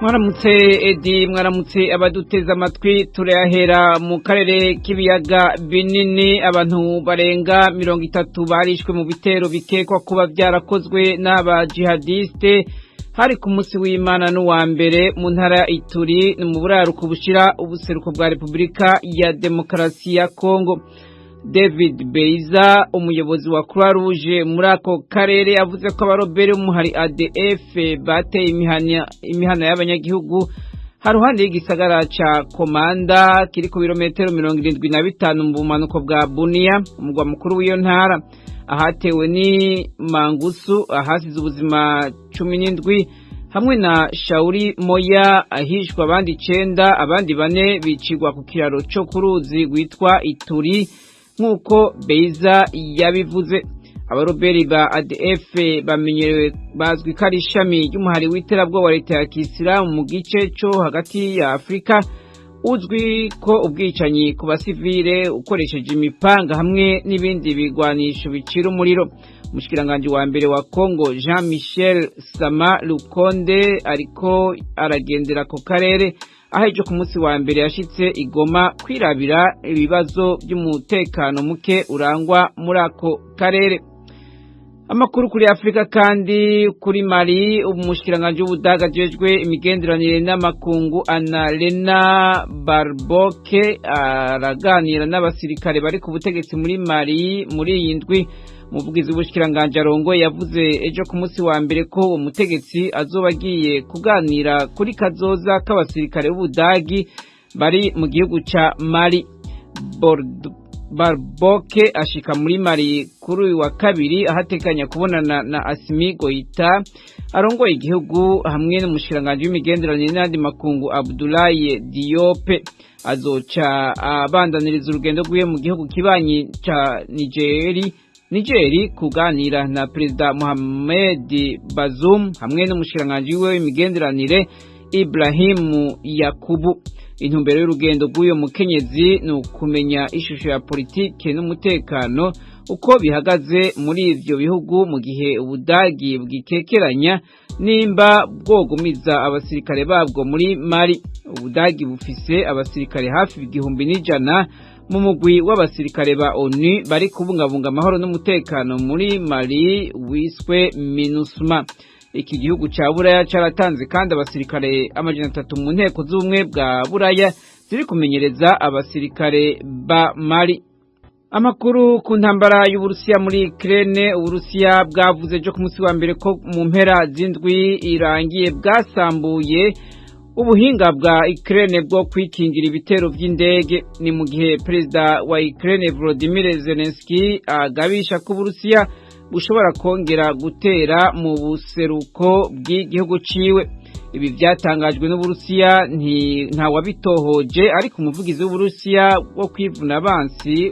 Mwaramutse Edi, mwaramutse abaduteze amatwi. Turayahera mu karere k'ibiyaga binini. Abantu barenga 30 barishwe mu bitero bikekwa kuba byarakozwe n'aba jihadiste hari ku munsi w'Imana n'uwa mbere mu ntara ya Ituri, ni mu buraruko bushira ubuseruko bwa Repubulika ya Demokarasi ya Kongo. David Beiza, umuyobozi wa Croix Rouge muri ako karere, yavuze ko abarobere b'umuhari ADF bateye imihana y'abanyagihugu haruhande y'igisagara ca Komanda kiri ku birometero 75 mu bumanuko bwa Bunia, umugwa mukuru w'iyo ntara. Ahatewe ni Mangusu, ahasize ubuzima 17, hamwe na Shauri Moya ahishwa abandi 9, abandi 4 bicirwa ku kiraro co ku ruzi rwitwa Ituri, nk'uko Beiza yabivuze. Abaroberi ba ADF bamenyerewe bazwi ko ari ishami ry'umuhari w'iterabwoba wa leta ya Kisilamu mu gice co hagati ya Afurika, uzwi ko ubwicanyi ku basivile ukoresheje imipanga hamwe n'ibindi bigwanisho bicira umuriro. Umushikiranganji wa mbere wa Congo, Jean Michel Sama Lukonde, ariko aragendera ako karere, aho ejo ku munsi wa mbere yashitse igoma kwirabira ibibazo by'umutekano muke urangwa muri ako karere. Amakuru kuri Afrika kandi kuri Mali, umushikiranganji w'Ubudaga ajejwe imigenderanire n'amakungu, Annalena Barboke, araganira n'abasirikare bari ku butegetsi muri Mali muri iyi ndwi. Umuvugizi w'ubushikiranganji arongoye yavuze ejo ku munsi wa mbere ko uwo mutegetsi azoba agiye kuganira kuri kazoza k'abasirikare b'Ubudagi bari mu gihugu ca Mali. Barboke ashika muri Mali kuri uyu wa kabiri, ahatekanya kubonana na Asimi Goita arongoye igihugu hamwe n'umushikiranganji w'imigenderanire n'andi makungu, Abdoulaye Diop. Azoca abandaniriza urugendo rwiwe mu gihugu kibanyi ca Nigeri kuganira na Perezida Mohamed Bazoum hamwe n'umushikiranganji wiwe w'imigenderanire, Ibrahim Yakubu. Intumbero y'urugendo rw'uyo mukenyezi ni ukumenya ishusho ya politike n'umutekano uko bihagaze muri ivyo bihugu, mu gihe Ubudagi bwikekeranya nimba bwogumiza abasirikare babwo muri Mali. Ubudagi bufise abasirikare hafi 1100 mu mugwi w'abasirikare ba ONU bari kubungabunga amahoro n'umutekano muri Mali wiswe MINUSMA. Iki gihugu ca Buraya caratanze kandi abasirikare 300 mu nteko z'ubumwe bwa Buraya ziri kumenyereza abasirikare ba Mali. Amakuru ku ntambara y'Uburusiya muri Ukraine: Uburusiya bwavuze ejo ku munsi wa mbere ko mu mpera z'indwi irangiye bwasambuye ubuhinga bwa Ukraine bwo kwikingira ibitero vy'indege. Ni mu gihe perezida wa Ukraine, Volodymyr Zelensky, agabisha ko Uburusiya bushobora kongera gutera mu buseruko bw'igihugu ciwe. Ibi byatangajwe n'Uburusiya ntawabitohoje, ariko umuvugizi w'Uburusiya wo kwivuna abansi,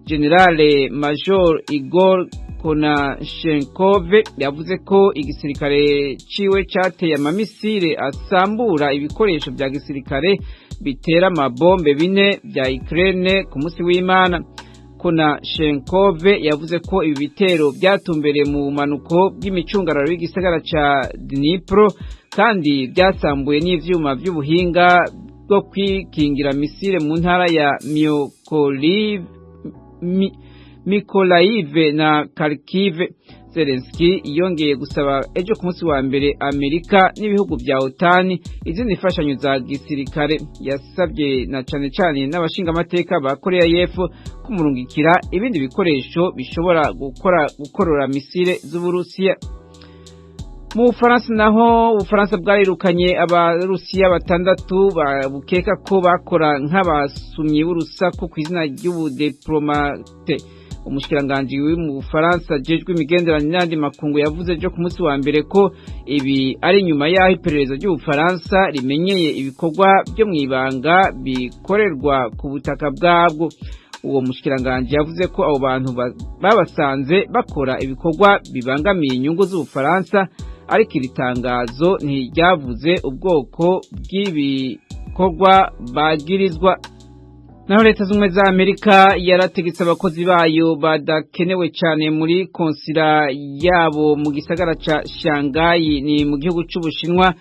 Generale Major Igor Konashenkov, yavuze ko igisirikare ciwe cateye amamisire asambura ibikoresho vya gisirikare bitera amabombe bine vya Ukraine ku munsi w'Imana. Konashenkov yavuze ko ibi bitero byatumbereye mu bumanuko bw'imicungararo y'igisagara ca Dnipro, kandi byasambuye n'ivyuma vy'ubuhinga bwo kwikingira misile mu ntara ya Mikolayive na Kharkiv. Zelensky yongeye gusaba ejo ku munsi wa mbere Amerika n'ibihugu vya OTAN izindi mfashanyo za gisirikare. Yasabye na cane cane n'abashingamateka ba Korea y'Epfo kumurungikira ibindi bikoresho bishobora gukora gukorora misile z'Uburusiya. Mu Bufaransa naho, Ubufaransa bwarirukanye Abarusiya batandatu bukeka ko bakora nk'abasumyi b'urusaku ku izina ry'ubudiplomate. Umushikiranganji mu Bufaransa ajejwe imigenderanire n'andi makungu yavuze ejo ku munsi wa mbere ko ibi ari nyuma y'aho iperereza ry'Ubufaransa rimenyeye ibikorwa byo mu ibanga bikorerwa ku butaka bwabwo. Uwo mushikiranganji yavuze ko abo bantu babasanze bakora ibikorwa bibangamiye inyungu z'Ubufaransa, ariko iri tangazo ntiryavuze ubwoko bw'ibikorwa bagirizwa. Naho Leta Z'Ubumwe za Amerika yarategetse abakozi bayo badakenewe cyane muri konsila yabo mu gisagara ca Shanghai, ni mu gihugu c'Ubushinwa.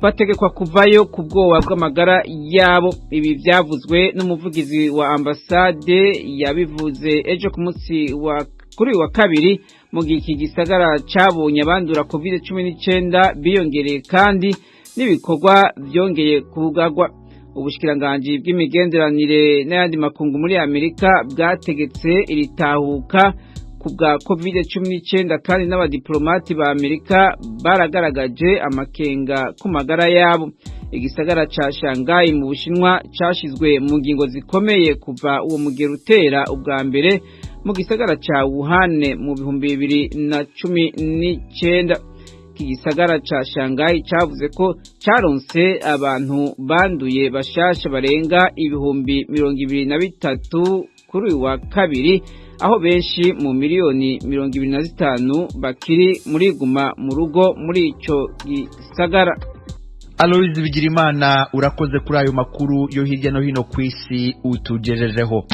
Bategekwa kuvayo ku bwoba bw'amagara yabo. Ibi byavuzwe n'umuvugizi wa ambasade, yabivuze ejo ku munsi wa kuri uyu wa kabiri, mu gihe iki gisagara cabonye abandura COVID-19 biyongereye kandi n'ibikorwa byongeye kugagwa. Ubushikiranganji bw'imigenderanire n'ayandi makungu muri Amerika bwategetse iri tahuka ku bwa COVID-19, kandi n'abadiplomati ba Amerika baragaragaje amakenga ku magara yabo. Igisagara ca Shanghai mu Bushinwa cashizwe mu ngingo zikomeye kuva uwo mugero utera ubwa mbere mu gisagara ca Wuhan mu 2019. Iki gisagara ca Shanghai cavuze ko caronse abantu banduye bashasha barenga 23,000 kuri uyu wa kabiri, aho benshi mu miliyoni 25 bakiri muri guma mu rugo muri ico gisagara. Aloyizi Bigirimana, urakoze kuri ayo makuru yo hirya no hino ku isi utugejejeho.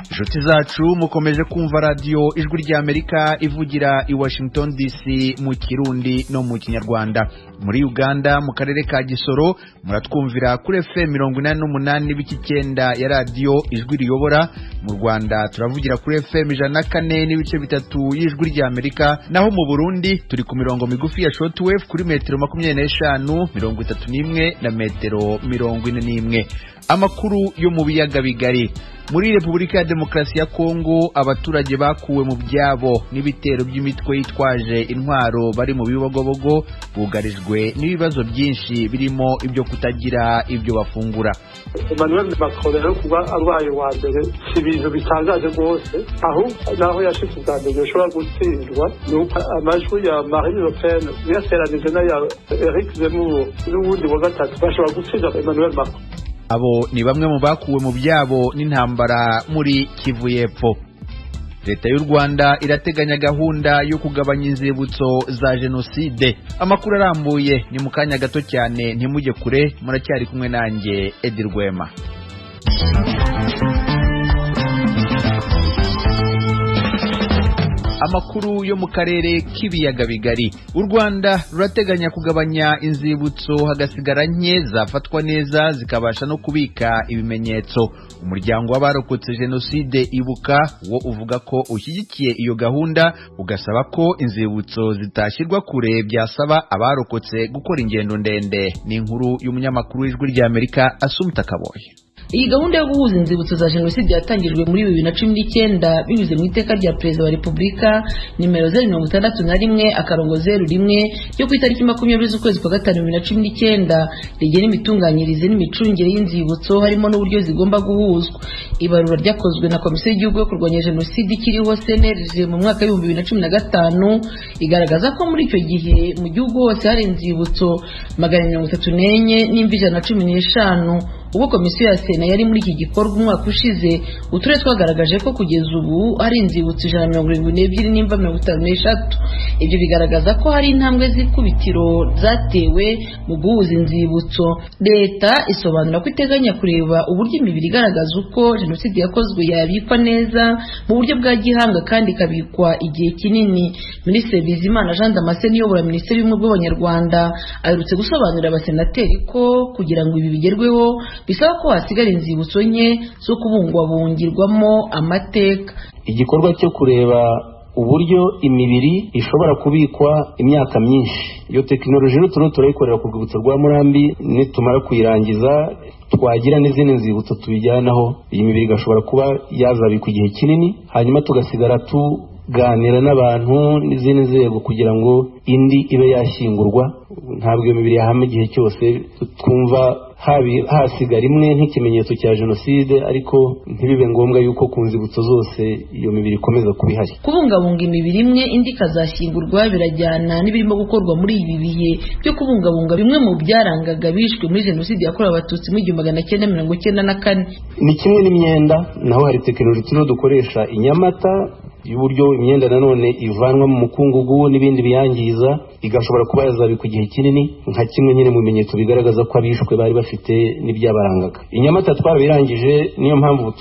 Inshuti zacu, mukomeje kumva radiyo Ijwi ry'Amerika ivugira i Washington DC mu Kirundi no mu Kinyarwanda. Muri Uganda, mu karere ka Gisoro, muratwumvira kuri FM 88.9 ya radiyo Ijwi Riyobora. Mu Rwanda turavugira kuri FM 104.3 y'Ijwi ry'Amerika, naho mu Burundi turi ku mirongo migufi ya shortwave kuri metero 25, 31 na metero 41. Amakuru yo mu biyaga bigari: muri Repubulika ya Demokarasi ya Kongo, abaturage bakuwe mu byabo n'ibitero by'imitwe yitwaje intwaro bari mu Bibogobogo bugarijwe n'ibibazo byinshi, birimo ibyo kutagira ibyo bafungura. Emmanuel Macron rero kuba abaye uwa mbere si ibintu bitangaje rwose, ahubwo naho yashitse ubwa mbere yoshobora gutsindwa ni uko amajwi ya Marine Le Pen uyateranije n'aya Eric Zemmour n'uwundi wa gatatu bashobora gutsinda Emmanuel Macron. Abo ni bamwe mu bakuwe mu byabo n'intambara muri Kivu y'Epfo. Leta y'u Rwanda irateganya gahunda yo kugabanya inzibutso za jenoside. Amakuru arambuye ni mu kanya gato cyane, ntimujye kure, muracyari kumwe nanjye Edi Rwema. Amakuru yo mu karere k'ibiyaga bigari: U Rwanda rurateganya kugabanya inzibutso, hagasigara nke zafatwa neza zikabasha no kubika ibimenyetso. Umuryango w'abarokotse jenoside Ibuka wo uvuga ko ushyigikiye iyo gahunda, ugasaba ko inzibutso zitashyirwa kure byasaba abarokotse gukora ingendo ndende. Ni inkuru y'umunyamakuru w'Ijwi ry'Amerika Asumta Kaboye. Iyi gahunda yo guhuza inzibutso za jenoside yatangijwe muri 2019 binyuze mu iteka rya Perezida wa Repubulika nimero 061-01 ryo ku itariki 20 z'ukwezi kwa gatanu 2019, rigena imitunganyirize n'imicungire y'inzibutso, harimo n'uburyo zigomba guhuzwa. Ibarura ryakozwe na Komisiyo y'Igihugu yo Kurwanya Jenoside ikiriho, CNLG, mu mwaka wa 2015 igaragaza ko muri icyo gihe mu gihugu hose hari inzibutso 434 n'imva 115. Ubwo komisiyo ya Sena yari muri iki gikorwa umwaka ushize, uturere twagaragaje ko kugeza ubu hari inzibutso 172 n'imva 53. Ibyo bigaragaza ko hari intambwe z'ikubitiro zatewe mu guhuza inzibutso. Leta isobanura ko iteganya kureba uburyo imibiri igaragaza uko jenoside yakozwe yabikwa neza mu buryo bwa gihanga kandi ikabikwa igihe kinini. Minisitiri Bizimana Jean Damascene uyobora Minisiteri y'Ubumwe bw'Abanyarwanda aherutse gusobanurira abasenateri ko kugira ngo ibi bigerweho bisaba ko hasigara inzibutso nke zo kubungwabungirwamo amateka. Igikorwa cyo kureba uburyo imibiri ishobora kubikwa imyaka myinshi, iyo tekinoloji rero turimo turayikorera ku rwibutso rwa Murambi. Nitumara kuyirangiza, twagira n'izindi nzibutso tubijyanaho, iyi mibiri igashobora kuba yazabikwa igihe kinini, hanyuma tugasigara tuganira n'abantu n'izindi nzego kugira ngo indi ibe yashyingurwa. Ntabwo iyo mibiri yahama igihe cyose. Twumva hasigara imwe nk'ikimenyetso cya jenoside, ariko ntibibe ngombwa yuko ku nzibutso zose iyo mibiri ikomeza kuba ihari. Kubungabunga imibiri imwe indi ikazashyingurwa birajyana n'ibirimo gukorwa muri ibi bihe byo kubungabunga bimwe mu byarangaga bishwe muri jenoside yakorewe Abatutsi mu 1994. Ni kimwe n'imyenda, naho hari tekinoloji turiho dukoresha i Nyamata y'uburyo imyenda nanone ivanwa mu mukungugu n'ibindi biyangiza. Igashobora kuba yazabikwa igihe kinini, nka kimwe nyine mu bimenyetso bigaragaza ko abishwe bari bafite n'ibyabarangaga. I Nyamata twarabirangije, niyo mpamvu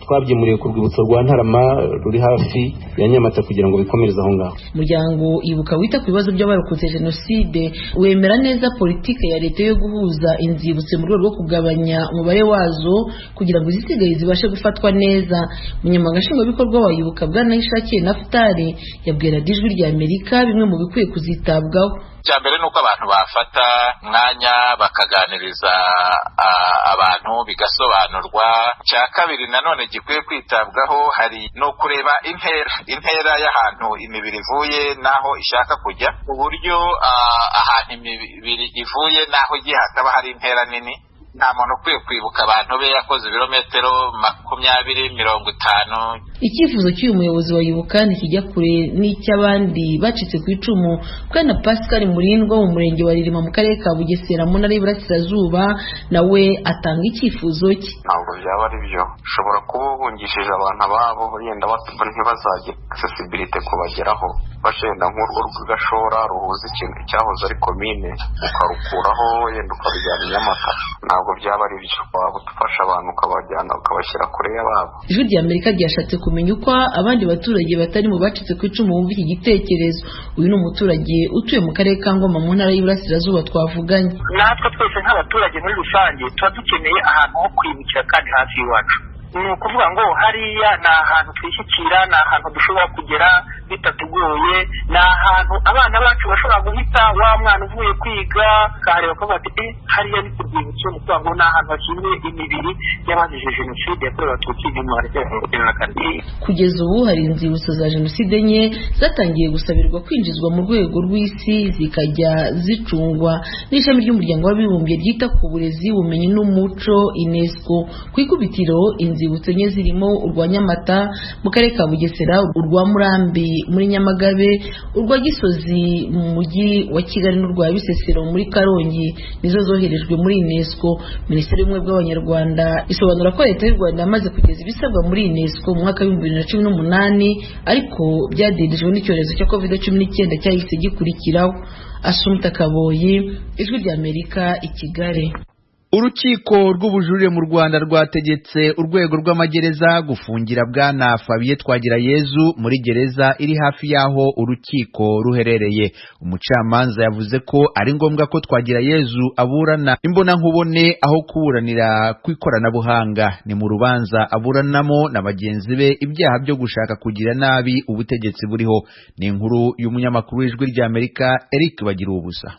twabyimuriye ku rwibutso rwa Ntarama ruri hafi ya Nyamata kugira ngo bikomereze aho ngaho. Umuryango Ibuka wita ku bibazo by'abarokotse jenoside wemera neza politike ya leta yo guhuza inzibutso mu rwego rwo kugabanya umubare wazo kugira ngo izisigaye zibashe gufatwa neza. Umunyamabanga nshingwabikorwa wa Ibuka, Bwana Ishakiye Nafutali, yabwira Ijwi rya Amerika bimwe mu bikwiye kuzitabwaho. Icya mbere ni uko abantu bafata umwanya bakaganiriza abantu bigasobanurwa. Icya kabiri nanone gikwiye kwitabwaho hari ni ukureba intera y'ahantu imibiri ivuye n'aho ishaka kujya, ku buryo ahantu imibiri ivuye n'aho igiye hakaba hari intera nini. Nta muntu ukwiye kwibuka abantu be yakoze ibirometero 20, 50. Icyifuzo cy'uyu muyobozi wa Ibuka ntikijya kure n'icy'abandi bacitse ku icumu. Bwana Pascal Murindwa mu murenge wa Ririma mu karere ka Bugesera mu ntara y'Iburasirazuba nawe atanga icyifuzo cye. Ntabwo byaba ari byo, ushobora kuba uhungishije abantu ababo yenda ntibazagire accessibility kubageraho, bashenda nk'urwo rw'Gashora ruhuza ikintu cyahoze ari komine ukarukuraho yenda ukarujyana i Nyamata. Ntabwo byaba ari byo, waba ufasha abantu ukabajyana ukabashyira kure y'ababo. Ijwi rya Amerika ryashatse kumenya uko abandi baturage batari mu bacitse ku icumu bumva iki gitekerezo. Uyu ni umuturage utuye mu karere ka Ngoma mu ntara y'Iburasirazuba twavuganye. Natwe twese nk'abaturage muri rusange tuba dukeneye ahantu ho kwibukira kandi hafi y'iwacu. Ni ukuvuga ngo hariya ni ahantu twishyikira, ni ahantu dushobora kugera bitatugoye, ni ahantu abana bacu bashobora guhita, wa mwana uvuye kwiga akahareba akavuga ati hariya ni ku rwibutso. Ni ukuvuga ngo ni ahantu hashyinguye imibiri y'abazize jenoside yakorewe Abatutsi 1994. Kugeza ubu hari inzibutso za jenoside enye zatangiye gusabirwa kwinjizwa mu rwego rw'isi, zikajya zicungwa n'ishami ry'umuryango w'abibumbye ryita ku burezi, ubumenyi n'umuco, UNESCO. Ku ikubitiro inzibutso enye zirimo urwa Nyamata mu karere ka Bugesera, urwa Murambi muri Nyamagabe, urwa Gisozi mu mujyi wa Kigali n'urwa Bisesero muri Karongi nizo zoherejwe muri UNESCO. Minisiteri y'Ubumwe bw'Abanyarwanda isobanura ko leta y'u Rwanda yamaze kugeza ibisabwa muri UNESCO mu mwaka wa 2018, ariko byadindijwe n'icyorezo cya COVID-19 cyahise gikurikiraho. Asumta Kaboyi, Ijwi rya Amerika, i Kigali. Urukiko rw'ubujurire mu Rwanda rwategetse urwego rw'amagereza gufungira Bwana Fabien Twagirayezu muri gereza iri hafi y'aho urukiko ruherereye. Umucamanza yavuze ko ari ngombwa ko Twagirayezu aburana imbonankubone aho kuburanira ku ikoranabuhanga. Ni mu rubanza aburanamo na bagenzi be ibyaha byo gushaka kugira nabi ubutegetsi buriho. Ni inkuru y'umunyamakuru w'Ijwi ry'Amerika Eric Bagiruwubusa.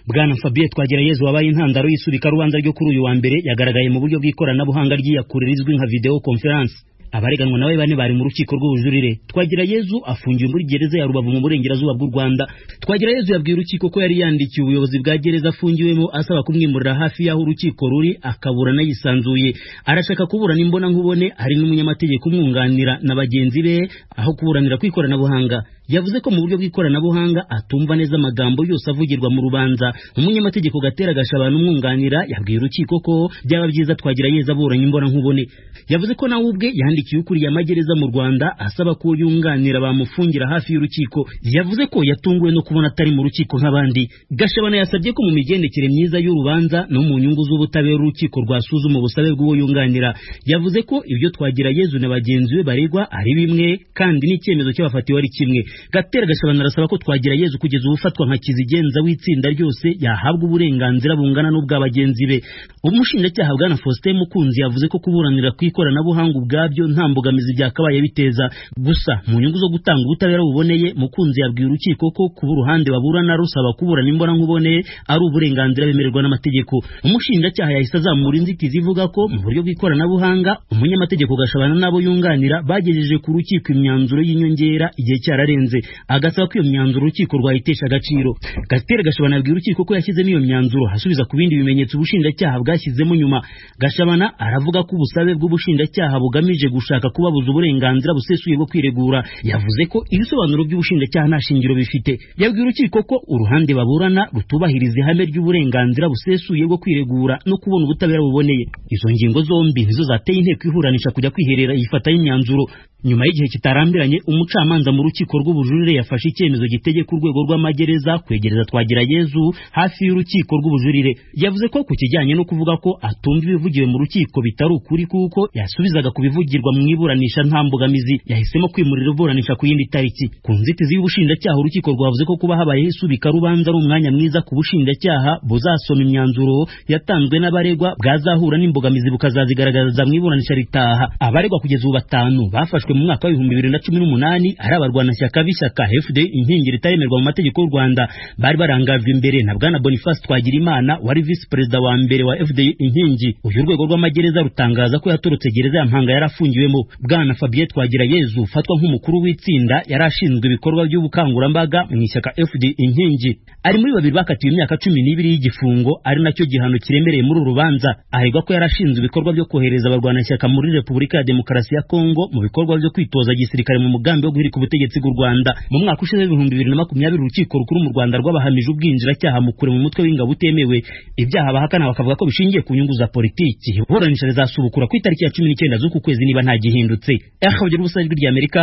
Bwana Fabien Twagirayezu wabaye intandaro y'isubikarubanza ryo kuri uyu wa mbere yagaragaye mu buryo bw'ikoranabuhanga ry'iyakure rizwi nka video conference. Abareganwa nawe bane bari mu rukiko rw'ubujurire. Twagirayezu afungiwe muri gereza ya Rubavu mu burengerazuba bw'u Rwanda. Twagirayezu yabwiye urukiko ko yari yandikiye ubuyobozi bwa gereza afungiwemo asaba kumwimurira hafi y'aho urukiko ruri akaburana yisanzuye. Arashaka kuburana imbona nkubone hari n'umunyamategeko umwunganira na bagenzi be aho kuburanira ku ikoranabuhanga. Yavuze ko mu buryo bw'ikoranabuhanga atumva neza amagambo yose avugirwa mu rubanza. Umunyamategeko Gatera Gashabana umwunganira yabwiye urukiko ko byaba byiza Twagirayezu aburanye imbona nkubone. Yavuze ko nawe ubwe yandikiye ukuriye amagereza mu Rwanda asaba ko yunganira bamufungira hafi y'urukiko. Yavuze ko yatunguwe no kubona atari mu rukiko nk'abandi. Gashabana yasabye ko mu migendekere myiza y'urubanza no mu nyungu z'ubutabera urukiko rwasuzuma ubusabe bw'uwo yunganira. Yavuze ko ibyo Twagirayezu na bagenzi be baregwa ari bimwe kandi n'icyemezo cy'abafatiwe ari kimwe. Gatera Gashabana arasaba ko Twagirayezu kugeza ubufatwa nka kizigenza w'itsinda ryose yahabwa uburenganzira bungana n'ubwa bagenzi be. Umushinjacyaha Bwana Faustin Mukunzi yavuze ko kuburanira ku ikoranabuhanga ubwabyo nta mbogamizi byakabaye biteza, gusa mu nyungu zo gutanga ubutabera buboneye. Mukunzi yabwiye urukiko ko kuba uruhande baburana rusaba kuburana imbona nkubone ari uburenganzira bemererwa n'amategeko. Umushinjacyaha yahise azamura inzitizi ivuga ko mu buryo bw'ikoranabuhanga umunyamategeko Gashabana n'abo yunganira bagejeje ku rukiko imyanzuro y'inyongera igihe cyararenze, agasaba ko iyo myanzuro urukiko rwayitesha agaciro. Gatera Gashabana yabwiye urukiko ko yashyizemo iyo myanzuro asubiza ku bindi bimenyetso ubushinjacyaha bwashyizemo nyuma. Gashabana aravuga ko ubusabe bw'ubushinjacyaha bugamije gushaka kubabuza uburenganzira busesuye bwo kwiregura. Yavuze ko ibisobanuro by'ubushinjacyaha nta shingiro bifite. Yabwiye urukiko ko uruhande baburana rutubahiriza ihame ry'uburenganzira busesuye bwo kwiregura no kubona ubutabera buboneye. Izo ngingo zombi nizo zateye inteko ihuranisha kujya kwiherera ifata y'imyanzuro. Nyuma y'igihe kitarambiranye, umucamanza mu rukiko rw'ubujurire yafashe icyemezo gitegeka urwego rw'amagereza kwegereza Twagirayezu hafi y'urukiko rw'ubujurire. Yavuze ko ku kijyanye no kuvuga ko atumva ibivugiwe mu rukiko bitari ukuri, kuko yasubizaga ku bivugirwa mu iburanisha nta mbogamizi. Yahisemo kwimurira iburanisha ku yindi tariki. Ku nzitizi y'ubushinjacyaha, urukiko rwavuze ko kuba habayeho isubikarubanza ari umwanya mwiza ku bushinjacyaha buzasoma imyanzuro yatanzwe n'abaregwa, bwazahura n'imbogamizi bukazazigaragaza mu iburanisha ritaha. Abaregwa kugeza ubu 5 bafashwe mu mwaka wa 2018 ari abarwanashyaka b'ishyaka FD Inkingi ritaremerwa mu mategeko y'u Rwanda. Bari barangajwe imbere na Bwana Boniface Twagirimana wari vice perezida wa mbere wa FD Inkingi. Uyu rwego rw'amagereza rutangaza ko yatorotse gereza ya Mpanga yarafungiwemo. Bwana Fabien Twagirayezu ufatwa nk'umukuru w'itsinda yari ashinzwe ibikorwa by'ubukangurambaga mu ishyaka FD Inkingi, ari muri babiri bakatiwe imyaka 12 y'igifungo, ari nacyo gihano kiremereye muri uru rubanza. Aregwa ko yarashinzwe ibikorwa byo kohereza abarwanashyaka muri Repubulika ya Demokarasi ya Kongo mu bikorwa byo kwitoza gisirikare mu mugambi wo guhirika ubutegetsi bw'u Rwanda. Mu mwaka ushize 2020 urukiko rukuru mu Rwanda rwabahamije ubwinjiracyaha mukure mu mutwe w'ingabo utemewe. Ibyaha bahakana bakavuga ko bishingiye ku nyungu za politiki. Iburanisha rizasubukura ku itariki ya 19 z'uku kwezi niba nta gihindutse. Akabagira ubusa, Ijwi ry'Amerika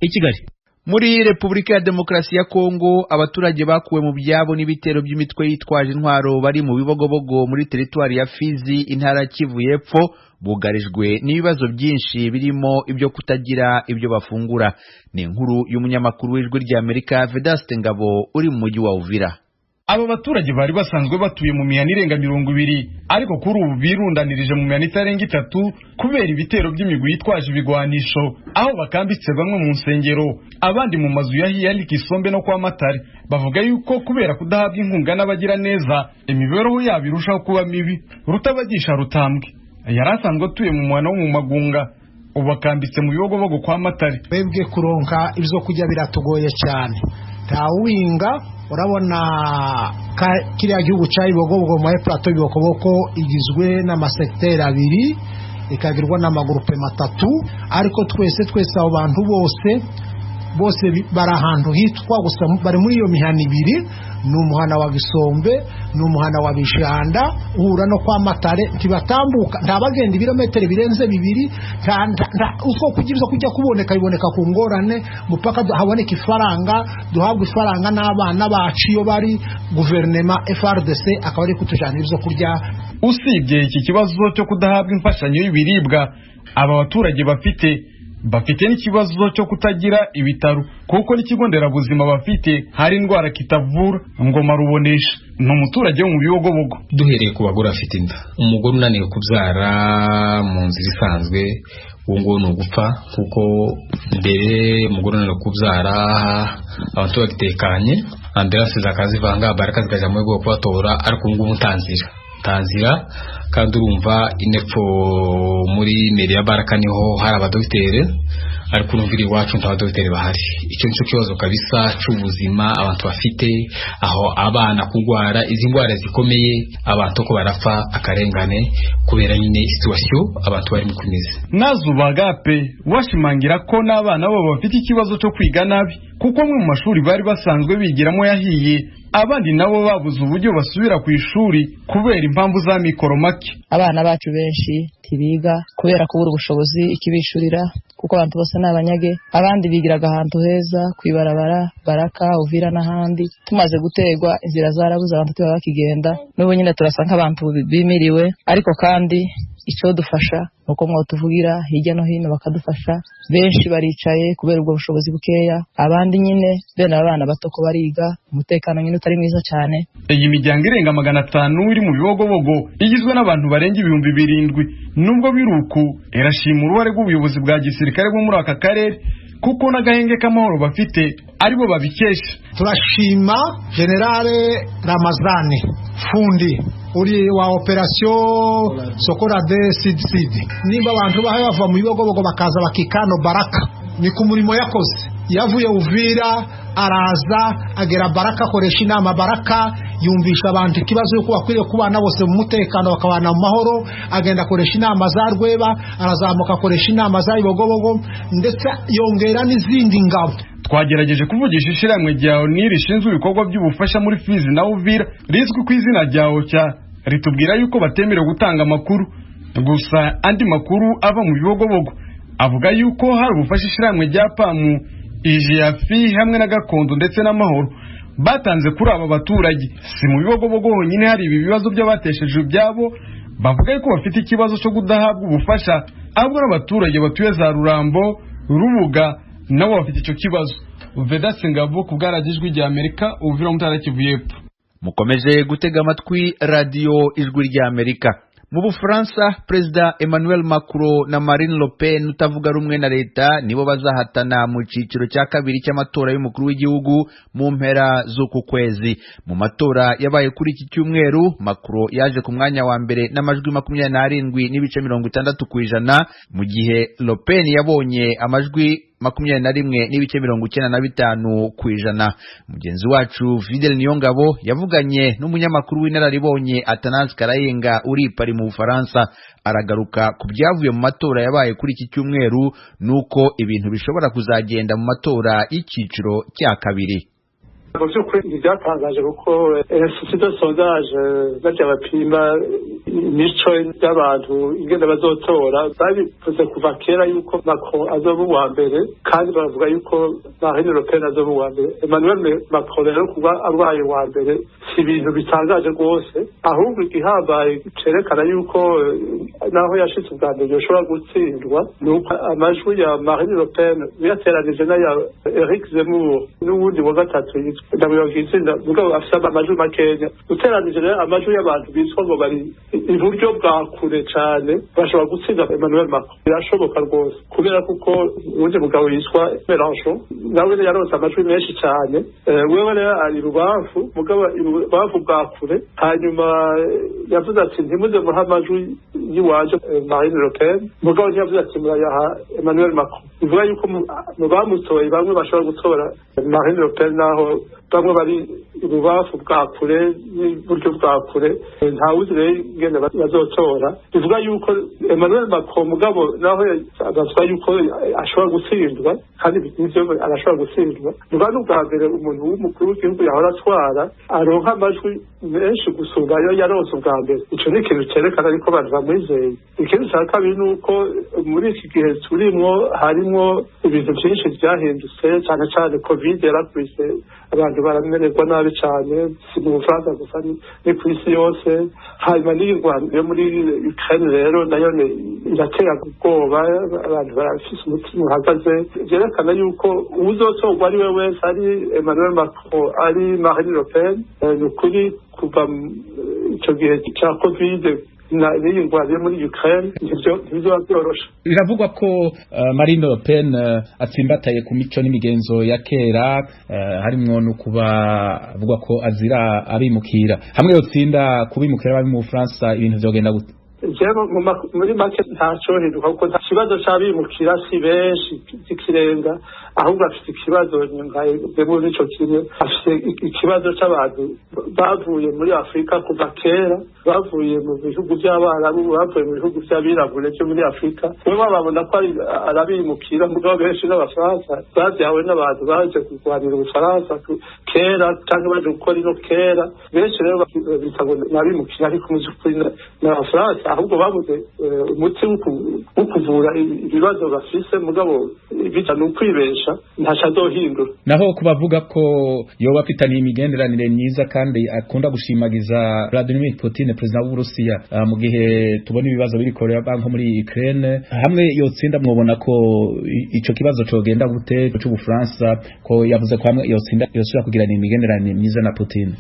i Kigali. Muri Repubulika ya Demokarasi ya Kongo, abaturage bakuwe mu byabo n'ibitero by'imitwe yitwaje intwaro bari mu Bibogobogo muri teritwari ya Fizi, intara Kivu y'Epfo, bugarijwe n'ibibazo byinshi birimo ibyo kutagira ibyo bafungura. Ni inkuru y'umunyamakuru w'Ijwi ry'Amerika Vedaste Ngabo uri mu mujyi wa Uvira. Aba baturage bari basanzwe batuye mu mihana irenga 20, ariko kuri ubu birundanirije mu mihana itarenga 3 kubera ibitero by'imigwi yitwaje ibigwanisho, aho bakambitse bamwe mu nsengero, abandi mu mazu ya Hiyali Kisombe no kwa Matare. Bavuga yuko kubera kudahabwa inkunga n'abagira neza, imibereho yabo irushaho kuba mibi. Rutabagisha Rutambwe yari asanzwe atuye mu muhana wo mu Magunga, ubu akambitse mu Bibogobogo kwa Matare. Twebwe kuronka ibyo kurya biratugoye cyane, ntawinga. Urabona kiriya gihugu cya Bibogobogo muri plateau Bibokoboko igizwe n'amasekiteri 2, ikagirwa n'amagurupe 3, ariko twese twese abo bantu bose bose bari ahantu hitwa gusa, bari muri iyo mihana 2, ni umuhana wa Bisombe, ni umuhana wa Bishanda uhura no kwa Matare. Ntibatambuka, ntabagenda ibirometero birenze 2, utwo kugira ibyo kujya kuboneka biboneka ku ngorane, mupaka haboneka ifaranga, duhabwa ifaranga n'abana bacu iyo bari guverinema FRDC akaba ari kutujana ibyo kurya. Usibye iki kibazo cyo kudahabwa imfashanyo y'ibiribwa, aba baturage bafite n'ikibazo cyo kutagira ibitaro, kuko n'ikigo nderabuzima bafite hari indwara kitavura. Ngoma Rubonesha ni umuturage wo mu Bibogobogo. Duhereye ku bagore bafite inda, umugore unaniwe kubyara mu nzira isanzwe uwo nguwo ni ugupfa, kuko mbere umugore unaniwe kubyara abantu bagitekanye, ambulance zakazivanga baraka zikajya mu rwego kubatora, ariko ubu ngubu ntanzira. Kandi urumva inepfo muri meri ya Baraka niho hari abadogiteri, ariko urumva iri iwacu nta badogiteri bahari. Icyo nicyo kibazo kabisa cy'ubuzima abantu bafite, aho abana kurwara izi ndwara zikomeye, abantu ko barapfa akarengane kubera nyine situation abantu barimo kumeze. Nazubagape washimangira ko n'abana babo bafite ikibazo cyo kwiga nabi, kuko amwe mu mashuri bari basanzwe bigiramo yahiye, abandi nabo babuze uburyo basubira ku ishuri kubera impamvu za mikoro make. Abana bacu benshi tibiga kubera kubura ubushobozi ikibishurira, kuko abantu bose n'abanyage, abandi bigiraga ahantu heza kwibarabara Baraka, Uvira n'ahandi. Tumaze gutegwa inzira zarabuze, abantu tuba bakigenda n'ubu nyine turasa nk'abantu bimiriwe, ariko kandi icyo dufasha nuko mwotuvugira hirya no hino bakadufasha. Benshi baricaye kubera ubwo bushobozi bukeya, abandi nyine bene abana bato ko bariga, umutekano nyine utari mwiza cyane. Iyi miryango irenga 500 iri mu Bibogobogo igizwe n'abantu barenga 7,000. Nubwo biruku, irashima uruhare rw'ubuyobozi bwa gisirikare bwo muri aka karere, kuko n'agahenge k'amahoro bafite aribo babikesha. Turashima Generale Ramazani Fundi uri wa operation Sokorade Sud Sud. Nimba abantu bahaye bava mu Bibogobogo bakaza bakikano Baraka, ni ku murimo yakoze. Yavuye Uvira araza agera Baraka, akoresha inama Baraka, yumvisha abantu ikibazo yuko bakwiriye kubana bose mu mutekano bakabana mu mahoro. Agenda akoresha inama za Rweba, arazamuka akoresha inama za Bibogobogo, ndetse yongera n'izindi ngabo. Twagerageje kuvugisha ishyirahamwe rya ONU rishinzwe ibikorwa by'ubufasha muri Fizi na Uvira rizwi ku izina rya OCHA, ritubwira yuko batemerewe gutanga amakuru. Gusa andi makuru ava mu Bibogobogo Avuga yuko hari ubufasha ishyirahamwe rya PAM, IGAFI hamwe na Gakondo ndetse n'Amahoro batanze kuri aba baturage. Si mu Bibogobogo honyine hari ibi bibazo by'abatesheje ibyabo bavuga yuko bafite ikibazo cyo kudahabwa ubufasha, ahubwo n'abaturage batuye za Rurambo, Rubuga nabo bafite icyo kibazo. Veda Singabo ku bwaragijwi rya Amerika, Uvira, Mutara, Kivu y'Epfo. Mukomeje gutega amatwi radiyo Ijwi rya Amerika. Mu Bufaransa, Perezida Emmanuel Macron na Marine Le Pen utavuga rumwe na leta nibo bazahatana mu cyiciro cya kabiri cy'amatora y'umukuru w'igihugu mu mpera z'uku kwezi. Mu matora yabaye kuri iki cyumweru, Macron yaje ku mwanya wa mbere n'amajwi 27.60%, mu gihe Le Pen yabonye amajwi 21.95%. Mugenzi wacu Fidel Niyongabo yavuganye n'umunyamakuru w'inararibonye Athanase Karayenga uri i Paris mu Bufaransa, aragaruka ku byavuye mu matora yabaye kuri iki cyumweru nuko ibintu bishobora kuzagenda mu matora y'icyiciro cya kabiri. Mu by'ukuri ntibyatangaje, kuko institut de sondage barya bapima imico y'abantu ingene bazotora babivuze kuva kera yuko Macron azoba uwa mbere, kandi baravuga yuko Marine Le Pen azoba uwa mbere. Emmanuel Macron rero kuba abaye uwa mbere si ibintu bitangaje rwose, ahubwo igihambaye cerekana yuko naho yashitse ubwa mbere yoshobora gutsindwa ni uko amajwi ya Marine Le Pen uyateranije n'aya Eric Zemmour n'uwundi wa gatatu ndamwibagiye izina, mugabo afise amajwi makenya, uteranije rero amajwi y'abantu bitwa ngo bari iburyo bwa kure cane bashobora gutsinda Emmanuel Macron. Birashoboka rwose, kubera kuko uwundi mugabo yitwa Mélenchon nawe yaronse amajwi menshi cane. Wewe rero ari ibubamfu, mugabo ibubamfu bwa kure. Hanyuma yavuze ati ntimuze muha amajwi y'iwanje Marine Le Pen, mugabo ntiyavuze ati murayaha Emmanuel Macron. Bivuga yuko mu bamutoye bamwe bashobora gutora Marine Le Pen, naho bamwe bari ibubamfu bwa kure n'iburyo bwa kure, ntawuzi rero ingene bazotora. Bivuga yuko Emmanuel Macron, mugabo naho bavuga yuko ashobora gutsindwa, kandi nivyo arashobora gutsindwa, bivuga n'ubwa mbere umuntu w'umukuru w'igihugu yahora atwara aronka amajwi menshi gusumba ayo yaronse ubwa mbere. Ico ni ikintu cerekana yuko abantu bamwizeye. Ikindi ca kabiri ni uko muri iki gihe turimwo harimwo ibintu vyinshi vyahindutse, cane cane Covid yarakubise abantu baramererwa nabi cane, si mu Bufaransa gusa, ni ku isi yose. Hanyuma n'iyi ngwano yo muri Ukraine rero nayo iratera ubwoba, abantu barafise umutima uhagaze. Vyerekana yuko uwuzotorwa ari we wese, ari Emmanuel Macron, ari Marine Le Pen, ni ukuri kuva ico gihe ca Covid n'iyi ngwano yo muri Ukraine ntivyoba vyoroshe. Biravugwa ko Marine Le Pen atsimbataye ku mico n'imigenzo ya kera, harimwo no kuba avuga ko azira abimukira. Hamwe yotsinda kubimukira bari mu Bufaransa, ibintu vyogenda gute? Jewe muri make ntacohinduka, kuko nta kibazo c'abimukira, si benshi z'ikirenga, ahubwo afite ikibazo nka Zemmour nico kimwe, afite ikibazo c'abantu bavuye muri Afurika kuva kera, bavuye mu bihugu by'Abarabu, bavuye mu bihugu by'abirabure byo muri Afurika. We bababona ko arabimukira, mugabo benshi n'Abafaransa bavyawe n'abantu baje kurwanira Ubufaransa kera canke baje gukora ino kera. Benshi rero bita ngo n'abimukira, ariko mu vy'ukuri n'Abafaransa, ahubwo babuze umuti wo kuvura ibibazo bafise. Mugabo bija ni ukwibesha, ntaco azohindura. Naho kubavuga ko yoba afitaniye imigenderanire myiza kandi akunda gushimagiza Vladimir Putin, perezida w'Uburusiya, mu gihe tubona ibibazo biri korea nko muri Ukraine, hamwe yotsinda mwobona ko ico kibazo cogenda gute c'Ubufaransa, ko yavuze ko hamwe yotsinda yosubira kugirana imigenderanire myiza na Putin?